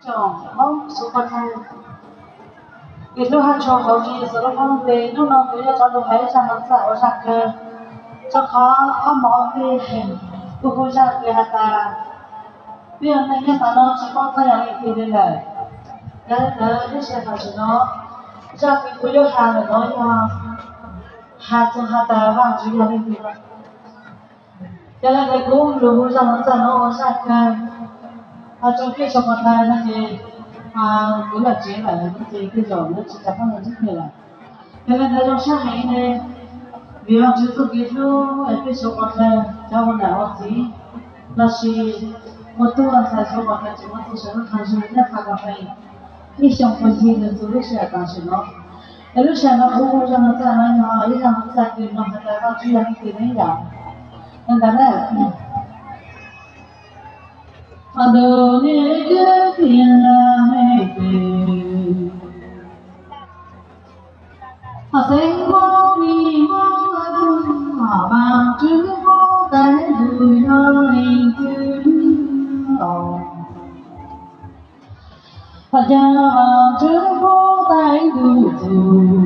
Tsoom Hmoob xwb poj ntxoog, ib hnub haj tshua hauv zis xwb lub hnub npe, hnub no kuv yuav rov lug hais ib zaj hauv txaj ua zaj kawg, rau qhov ob hmos ntej kuv hu zaj kawg has tas, twb yog neeg nyob tas no tsis paub txog yog leej twg li lawm. Yog li ntawd lub sij hawm tam sim no, zaj kawg kuv yuav hais ntawm no yog hais txog has tas Vajtswv yog leej twg no. Yog li ntawd kuv lug hu zaj hauv txaj no ua zaj kawg, ho tsoom phooj ywg tsoom phooj ywg no ces kuv los tsev lawm no ces tej zaum lawv tsis tau paub ntxiv kiag lawm. Yog li ntawd zoo siab heev li, vim Vajtswv txuj kev hlub es peb tsoom phooj ywg cov ua niam ua txiv lossis ua tub ua ntxhais tsoom phooj ywg tseem muaj txoj saw lub qhov ntseeg nyob qhov kom feem ib xyoos puag ncig nws txug lub sij hawm tam sim no. Es lub sij hawm no kuv hu zaj hauv txaj no yog ib zaj hauv txaj kws no has tas Vajtswv yog leej twg ne yom. Li ntawd na, qhov ntawd nej twb tias leej twg, qhov xeeb Hmoob li Hmoob, Vajtswv Hmoob tais ntuj yog leej twg os? Qhov cas Vajtswv Hmoob tais ntuj txug,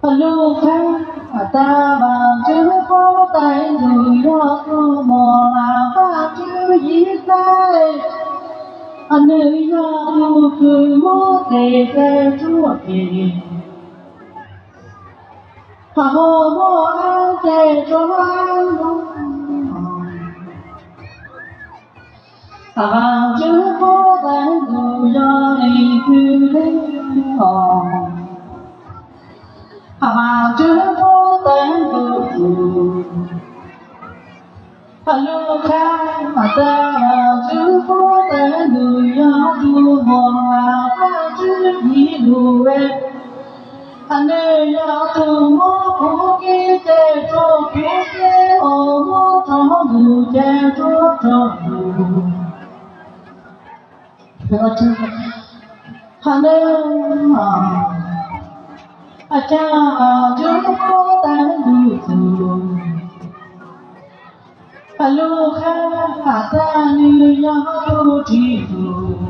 qhov lub qhab has tas Vajtswv Hmoob tais ntuj yog tus muaj las Vajtswv yim tais, nws yog tus kws muab tes tes tsuab ces, qhov muaj muaj ab tes tsuab ab lug. Vajtswv Hmoob tais ntuj yog leej twg le os? Vajtswv Hmoob tais ntuj txug, qhov lub qhab has tas Vajtswv Hmoob tais ntuj yog tus muaj las Vajtswv yim lug, nws yog tus muab kuv kev cai rua kuv kev, muab rog lug cai rua rog lug. Qhov ntawd, qhov cas Vajtswv Hmoob tais ntuj txug, qhov lub qhab has tas nws yog tus tsim lug,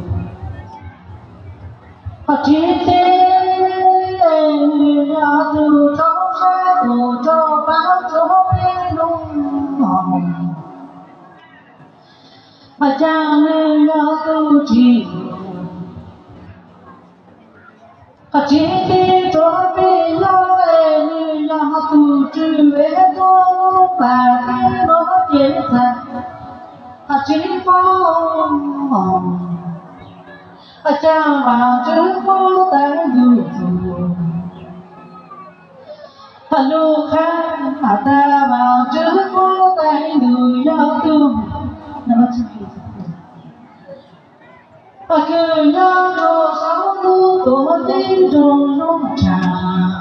qhov tsim teb nws yog tus rau sab tus rau pab rua peb lug. Qhov cas nws yog tus tsim lug, qhov tsim teb rua peb lug, nws yog tus tswv es tuaj lub pas teb no ces txhais qhov tsim paub. Qhov cas Vajtswv Hmoob tais ntuj txug, qhov lub qhab has tas Vajtswv Hmoob tais ntuj yog tus, qhov kws nyob rua saum lub tuam ceeb nroog zoo tshaj.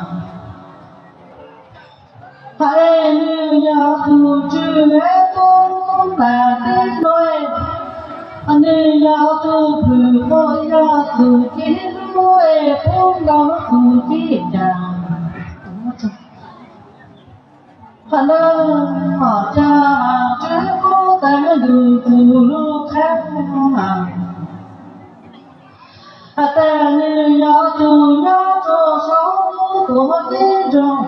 Qhov es nws yog tus tswv es tuaj lub pas teb no, nws yog tus pwm muaj yog tus kev hlub es pub nkaus tus kev cai. Qhov ntawd, qhov cas Vajtswv Hmoob tais ntuj txug lub qhab has tas nws yog tus nyob rua saum lub tuam ceeb nroog,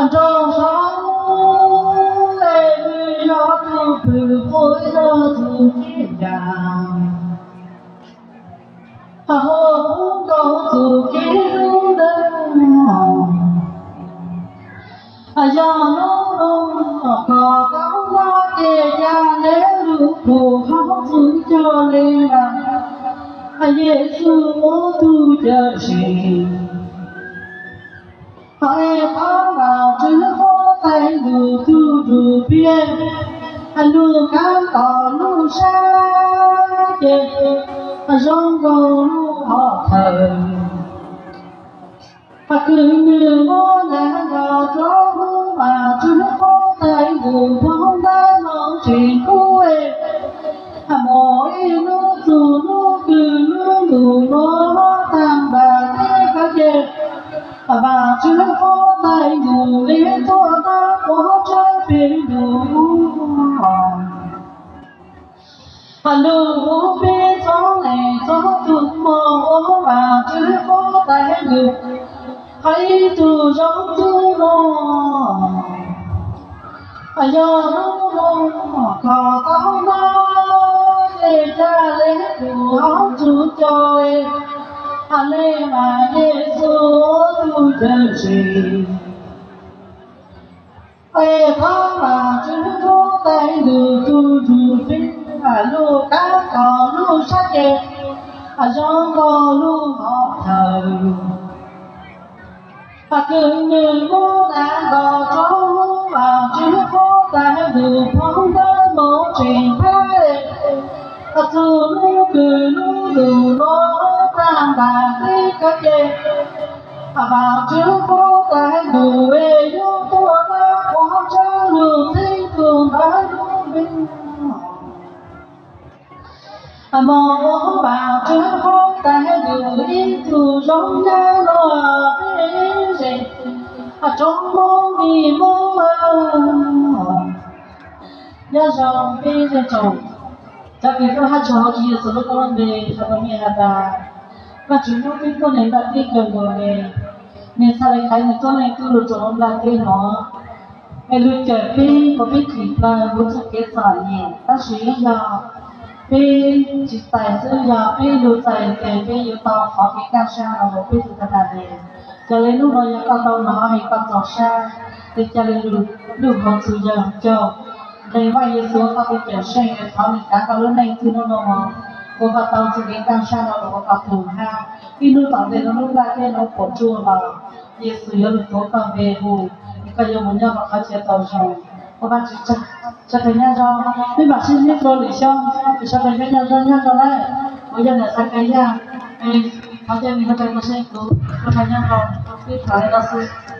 nroog saum, es nws yog tus pwm muaj yog tus kev cai. Qhov hu pub nkaus tus kev hlub ntawd, yog hnub no koj tau nov ces ca le lug pum hauv txuj coj le lawm, Yexus muab tug cawm seej. Qhov es qhov Vajtswv Hmoob tais ntuj tug nrug piav lug kab tom lub sab ces zoo nkaus lub hom thawm, qhov kws nws muab nag nkaus rua huv Vajtswv Hmoob tais ntuj poob ntawm moos tseem kub, muaj ib hnub txug hnub kws lub ntuj nuav taag npaam teb kawg ces Vajtswv Hmoob tais ntuj le tuaj ntaag puag tsawg peg ntuj. Hais lus hu peb txhob lees txhob tus mos ua Vajtswv huab tais nws, hais ib tug zoo tub no. Yog hnub no koj tau hnov, ces ca le kuv hauv tus coj, ha le mas Yexus tus cawm seej. Es thov Vajtswv huab tais nws tus ntsuj plig, lub kab kom lub sab ces, zoo nkaus lub hov thawm. Kws nws muab dag nkaus rau Vajtswv huab tais nws phoo ntawv mus tseem thab, txug hnub kws lub ntuj no tag npam teb kawg ces, Vajtswv huab tais nws yuav tuaj nab ua tsaug lug txheeb tug ntawv lub npe. Mos ua Vajtswv huab tais nws ib tug zoo nyab los peb ze, tsoom Hmoob vim Hmoob lawm. Nyob zoo peb ze tsoom, cov kws tuaj haj tshua hauv Tswv Yexus lub koob lub npe, sawv daws mej has tas, Vajtswv hnub peb tuaj neeg nplaj teb kawg nkaus le, nws txhaj le khaiv nws tuab neeg tuaj lug rua lub nplaj teb nuav, es lug cawm peb kom peb kis plaws huv txuj kev txom nyem. Tab sis yog peb tsis txais xwb, yog peb lug txais ces peb yuav tau qhov kev kaj sab los rau peb tug tag nrho le. Ca le hnub no yog koj tau hnov es koj txaus sab, ces ca le lug, lug hauv txug yawg caug, nqe Vaj Yexus ua koj tus cawm seej, thov nws kav koj lub neej txij hnub no mus, ua koj tau txuj kev kaj sab los rau koj tug hab. Ib hnub tom ntej no lub nplaj teb no puas tsuaj los Yexus yuav lug tuav koj npe hu, es koj yuav mus nyob rau qhov chaw tau zoo. Ua Vajtswv tsaug, sawv daws nyob zoo, peb mam sib ntsib dlua lwm xyoo, sawv daws nyob zoo nyob zoo na. Kuv yog Niam Xaiv Kais Yaj, thov caw mej sawv daws mus saib kuv, sawv daws nyob zoo, peb tham li no xwb.